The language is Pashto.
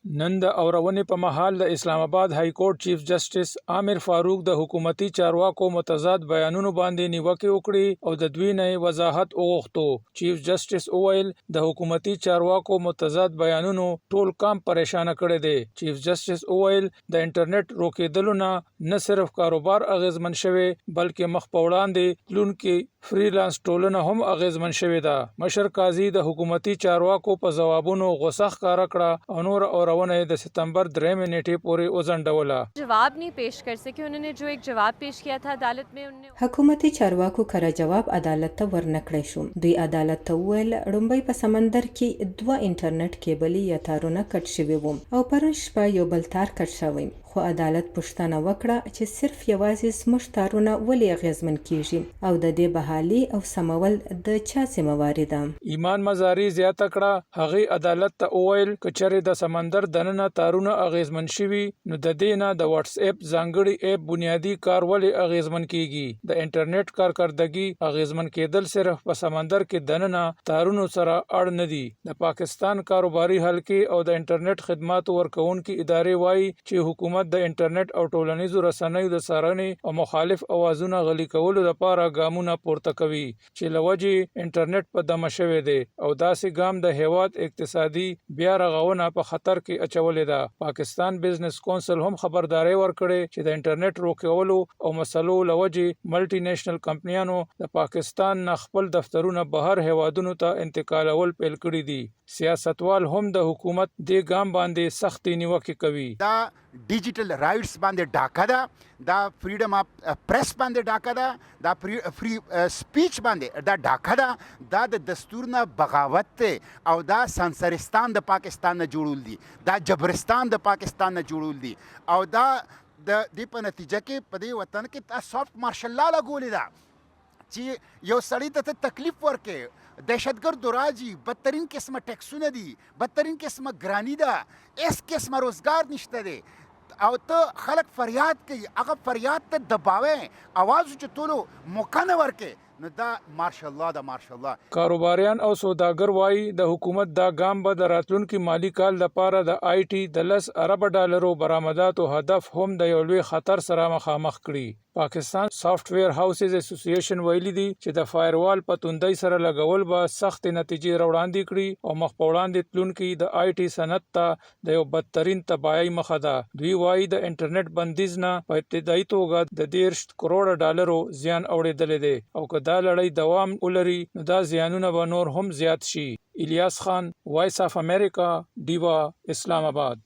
نن د اورونې په مهال د اسلام اباد های کورټ چیف جسټس عامر فاروق د حکومتي چارواکو متضاد بیانونو باندې نیوکې وکړې او د دوی نه یې وضاحت وغوښتو. چیف جسټس وویل د حکومتي چارواکو متضاد بیانونو ټول قام پریشانه کړی دی. چیف جسټس وویل د انټرنیټ روکېدلو نه نه صرف کاروبار اغېزمن شوی بلکې مخ په وړاندې تلونکې فري لانس ټولنه هم اغېزمن شوې ده. مشر قاضي د حکومتي چارواکو په ځوابونو غوسه ښکاره کړه او نوره اورونه یې د ستمبر درېیمې نېټې پورې وځنډوله. جواب نهي پېش کر سکې انهو نې جو اېک جواب پېش کیا تھا عدالت مې انهو نې. حکومتي چارواکو کره جواب عدالت ته ورنه کړی شو. دوی عدالت ته وویل، ړومبی په سمندر کې دوه انټرنېټ کېبلې یا تارونه کټ شوي وو او پرون شپه یو بل تار کټ شوی. خو عدالت پوښتنه وکړه چې صرف یوازې زموږ تارونه ولې اغېزمن کېږي او د دې بحالي او سمول د چا ذمه واري ده؟ ایمان مزاري زیاته کړه، هغې عدالت ته وویل که چرې د سمندر دننه تارونه اغېزمن شوي نو د دې نه د واټس اېپ ځانګړي اېپ بنیادي کار ولې اغېزمن کېږي؟ د انټرنېټ کارکردګي اغېزمن کېدل صرف په سمندر کې دننه تارونو سره اړ نه دي. د پاکستان کاروباري حلقې او د انټرنېټ خدماتو ورکوونکي ادارې وايي چې حکومت د انټرنېټ او ټولنیزو رسنیو د څارنې او مخالف اوازونه غلي کولو لپاره ګامونه پورته کوي چې له وجې یې انټرنېټ په دمه شوی دی او داسې ګام د هېواد اقتصادي بیا رغونه په خطر کې اچولې ده. پاکستان بزنس کونسل هم خبرداری ورکړی چې د انټرنېټ روکولو او مسلو له وجې ملټي نېشنل کمپنیانو د پاکستان نه خپل دفترونه بهر هېوادونو ته انتقالول پیل کړي دي. سیاستوال هم د حکومت دې ګام باندې سختې نیوکې کوي. دا ډیجیټل رائټس باندې ډاکه ده، دا فریډم اف پریس باندې ډاکه ده، دا فری سپیچ باندې دا ډاکه ده، دا د دستور نه بغاوت دی او دا سانسرستان د پاکستان نه جوړول دي، دا جبرستان د پاکستان نه جوړول دي او دا د دې په نتیجه کې په دې وطن کې تا سافټ مارشل لا لګولې ده چې یو سړی ته ته تکلیف ورکې، دهشتګرد راځي، بدترین قسمه ټیکسونه دي، بدترین قسمه ګرانی ده، هیڅ قسمه روزګار نشته دی او ته خلک فریاد کوي، هغه فریاد ته دباوې، اواز اوچتولو موقع نه ورکې، نو دا مارشل لا ده، مارشل لا. کاروباریان او سوداګر وايي، د حکومت دا ګام به د راتلونکي مالي کال لپاره د آی ټي د لس اربه ډالرو برامداتو هدف هم د یو لوی خطر سره مخامخ کړي. پاکستان سافټ ویر هاوسز ایسوسي ایشن ویلي دي چې د فایروال په توندۍ سره لګول به سختې نتیجې راوړاندې کړي او مخ په وړاندې تلونکي د آی ټي صنعت ته د یو بدترین تباهۍ مخه ده. دوی وايي د انټرنیټ بندیز نه په ابتدايي توګه د 30 کروړه ډالرو زیان اوړیدلی دی او که دا لړۍ دوام ولري نو دا زیانونه به نور هم زیات شي. الیاس خان، وایس اف امریکا، ډیوه، اسلام اباد.